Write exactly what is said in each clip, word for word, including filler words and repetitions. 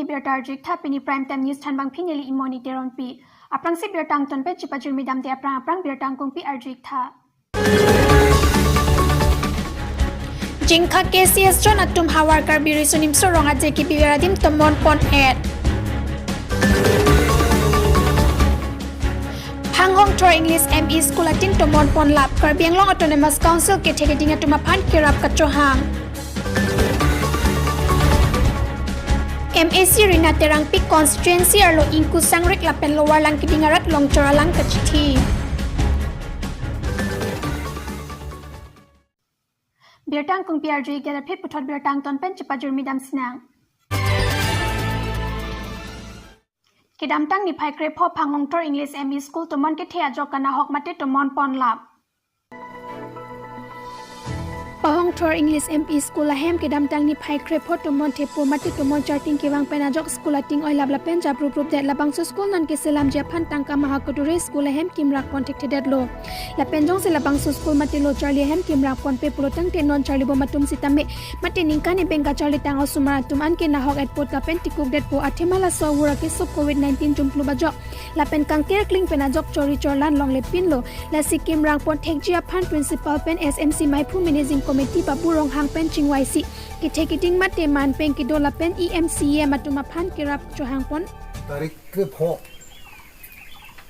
Birta arju-ik tha. Pini Prime Time News thanbangpi neli Imoni Teronpi. Aphrangsi birta angton pen chipajirmi damde aphrang aphrang birta angkungpi arju-ik tha. Jingkha K C S Zone atum havar Karbi Riso Nimso Rong Aje kibiver adim tomon pon-et. Phanghongthor English M E School atin tomon pon lap. Karbi Anglong Autonomous Council kethe keding atum aphan kerap kachohang. M A C Rina Terangpi constituency arlo ingku sangrik lapen Lower Langkiding arat longchor alang kachithi. Birta angkungpi arju-ik, dak aphi puthot birta angton pen chipajirmi dam sinang. Kedamtang niphai krepho Phanghongthor English M E School tomon kethe ajok kanahok mate tomon pon lap. Phanghongthor English M E School ahem kedamtang niphai krepho tomon thepo mate tomon charting kevang pen ajok school ating oilap lapen japruprupdet. Labangso school non keselamji aphan tangka maha kuduri school ahem kimrak pon thekthedetlo. Lapen jongsi labangso school mate lo charli ahem kimrak ponpe pulotangte non charlibom atum sitame mate ningkan ebeng kacharlitang osomar atum anke nahok-et apot kapen tikukdetpo, athema laso awur akeso covid nineteen jumplu ajok lapen kangker kling pen ajok chori chorlan longle pinlo. Lasi kimrak pon thekji aphan principal pen S M C Maiphu Managing Committee Babu Ronghang pen chingvaisi kethe keding mate man pen kedo lapen E M C E M atum aphan kerap chohang pon. Tarik krepho,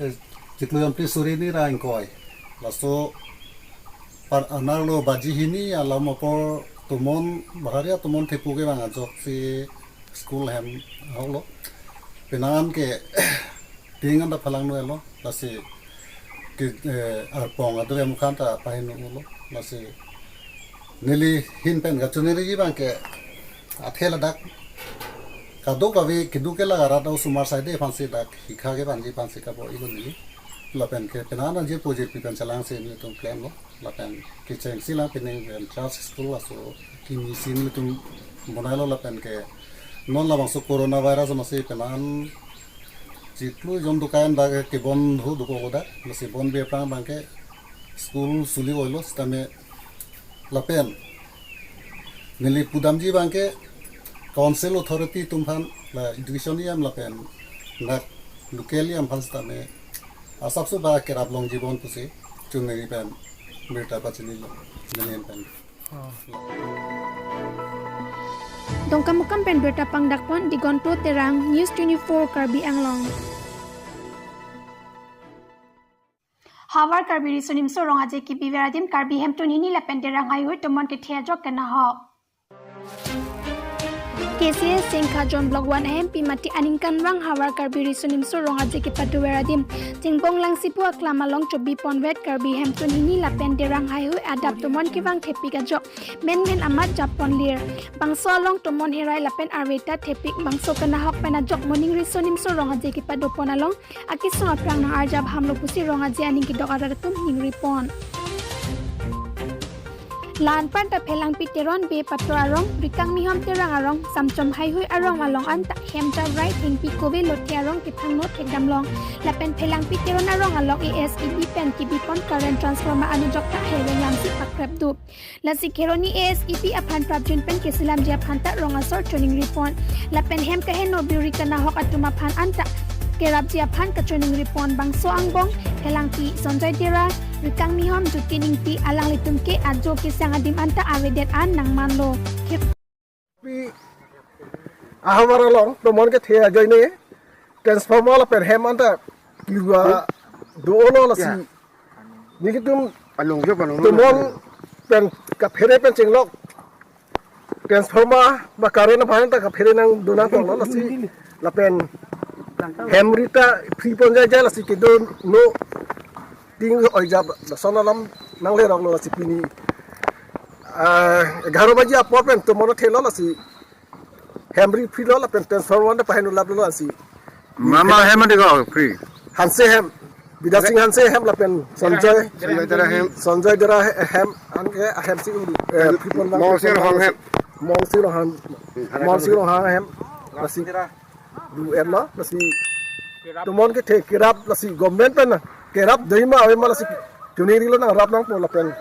eh, chiklo jonphli suri ni ra ingkoi. Laso par anerlo baji hini alam apor tomon baharia tomon thepo kevang ajoksi school ahem ahoklo. Penang ke tingan ta phalang no elo. Lasi ke, eh, arpong ado em khan ta pahin no lo. Lasi neli ahin pen kachoningri abang ke athe ladak kadokave keduk ke la arat osomar saide aphansi dak hikha kevanji aphansi kabo-ilo neli. Lapen ke penang nangji puji pi pen chelangsi nelitum klemlo. Lapen kechengsi lang pining entrance school laso kimi si nelitum bonailo lapen ke non labangso coronavirus amatsi penang chiklo jon dukan dak kebondhu dokoklo dak. Lasi bonbe aphrang abang ke school suli oilo sitame lapen neli pudamji abang ke council authority atum aphan la education E M lapen dak local E M aphan sitame asapso ba kerap longji bon pusi choningri pen birta pachinilo neli ahin pen. Dongkamukam pen birta pangdak pon Digonto Terang, News twenty-four Karbi Anglong. Havar Karbi Riso Nimso Rong Aje kibiver adim Karbi Hemtun hini lapen Derang haihui tomon kethe ajok kanahok. K C S Jingkha Zone Block one ahempi mate aningkanvang havar Karbi Riso Nimso Rong Aje kepadover adim Chingbong Langsipu aklam along chobi ponvet Karbi Hemtun hini lapen Derang haihui adap tomon kevang thepik ajok menmen amat jap ponlir. Bangso along tomon herai lapen arve ta thepik. Bangso kanahok pen ajok moning Riso Nimso Rong Aje kepado pon along akesung aphrang nang-arjap hamlo pusi Rong Aje aning kedok arat atum ningri pon. La-an pen ta Phelangpi Teron, Bey Pator arong, Rikang Mihom Terang arong, Samchom Haihui arong along anta hem jabrai thengpi kove lote arong kethangno thekdam long. Lapen Phelangpi Teron arong along A S E B pen kebi pon current transformer anujok ta heveng lamsi pakrep dup. Lasi Kheroni A S E B aphan prapjin pen keselamji aphan ta rong asor choningri pon. Lapen hem kaheno biri kanahok atum aphan anta kerapji aphan kachoningri pon. Bangso angbong Phelangpi Sonjoy Dera, Rikang Mihom Jyoti Ingti alanglitum ke ajo kesang adim anta avedet an nangmanlo. Pi ahavar along tomon kethe ajoine transformer lapen hem anta kirua do-olo lasi. Ya. Nelitum along jo along tomon pen kaphere pen chenglok transformer ba current aphan ta kaphere nangdonang tonglo lasi lapen hem rita free pon jai jai lasi kedo no ting oi jap lason alam nangleroklo lasi pini, ah, egharo baji apor pen tomon thelo lasi hem ri free lo lapen transformer ta pahin ulaplo lasi. Mama hem ante ko free. Hanse hem. Bidya Sing Hanse hem lapen Sonjoy. Sonjoy Dera hem. Sonjoy Dera hem. Anke ahem si ulu, eh, free pon lang. Mongsing Ronghang hem. Mongsing Ronghang. Mongsing Ronghang hem. Lasi du-etlo lasi tomon kethe kerap lasi government pen na kerap dei ma ave ma lasi choningri lo nangrap nangpo lapen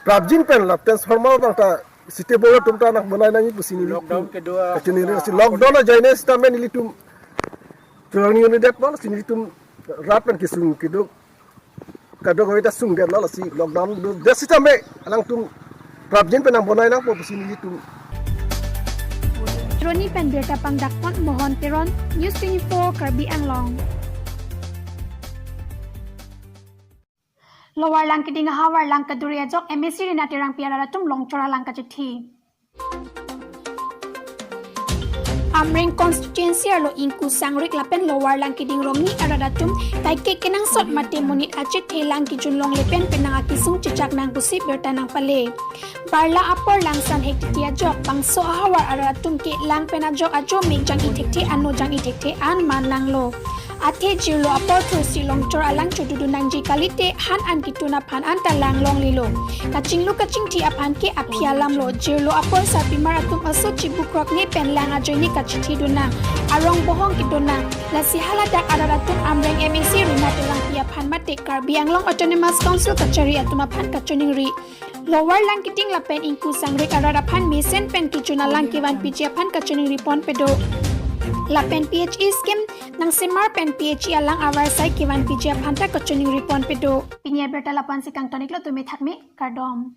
prapjin pen la transformer abang ta Sitebor atum ta nang bonai nangji pusi nelitum. Lockdown kedo a- Kachiningri si lockdown ajoine sitame nelitum. Chorang ni unidep bol si nelitum rat pen kesung kedo. Kadokave ta sungdetlo lasi lockdown do det sitame alangtum prapjin pen nang bonai nangpo pusi nelitum. Roni pen birta pangdakpon Mohon Teron, News twenty-four Karbi Anglong. Lower Langkiding ahavar Langkaduri ajok M A C Rina Terangpi arat atum longchor alang kachithi. Amreng constituency arlo ingku sangrik lapen Lower Langkiding Romni arat atum kaike kenangsot mate monit achethe lang kijun longle pen penang akesung chechak nang pusi birta nangpale. Barla apor Langsan Hektiti ajok bangso ahavar arat atum ke lang pen ajok ajo mek jang-i thekthe, ano jang-i thekthe an man nanglo. Athe jirlo apor thursi longchor alang chodudun nangji kalite han an kitun aphan anta lang longlelo. Kachinglu kachingthi aphan ke aphi alamlo. Jirlo apor sarpimar atum aso chibukrok ne pen lang ajoine kachithidun nang, arong bohong kidun nang. Lasi haladak arat atum Amreng M A C Rina Terangpi aphan mate Karbi Anglong Autonomous Council kachari atum aphan kachiningri. Lower Langkiding lapen ingku sangrik arat aphan mesen pen kejun alang kevanpiji aphan kachiningri ponpe do. Lapen P H E scheme nangsemar pen P H E alang avarsai kevanpiji aphan ta kachiningri ponpe do. Pini abirta lapu-ansi kangtoniklo, tumi thakme, kardom.